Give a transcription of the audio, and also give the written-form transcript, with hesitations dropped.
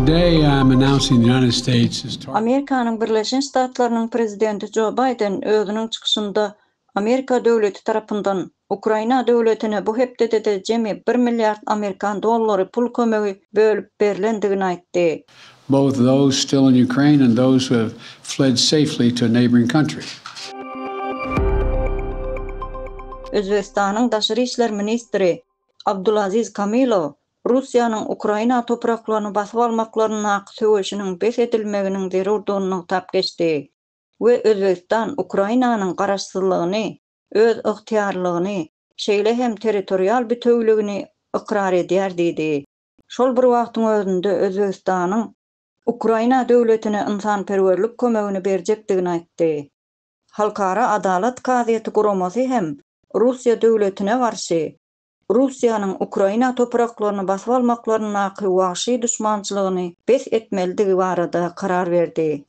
Today I am announcing the United States is Amerikanyň Birleşen Ştatlarynyň Prezidenti Jo Baýden özüniň çykyşynda Amerika döwleti tarapyndan Ukraina döwletine bu hepdede-de jemi bir milliard amerikan dollary pul kömegi bölüp berlendigini aýtdy. Both those still in Ukraine and those who have fled safely to a neighboring country. Özbegistanyň daşary işler ministri Abdulaziz Kamilow Russiýanyň Ukraina topraklaryny basyp almaklaryndaky söweşiniň bes edilmeginiň zerurdygyny nygtap geçdi we Özbegistan Ukrainanyň garaşsyzlygyny, öz ygtyýarlylygyny, şeýle hem territorial bitewüligini ykrar edýär diýdi. Şol bir wagtyň özünde Özbegistanyň Ukraina döwletine ynsanperwerlik kömegini berjekdigini aýtdy. Halkara Adalat kazyýeti guramasy hem Russiýa döwletine garşy Russiýanyň Ukraina topraklaryny basyp almaklaryndaky wagşy duşmançylygyny bes etmelidigi barada karar berdi.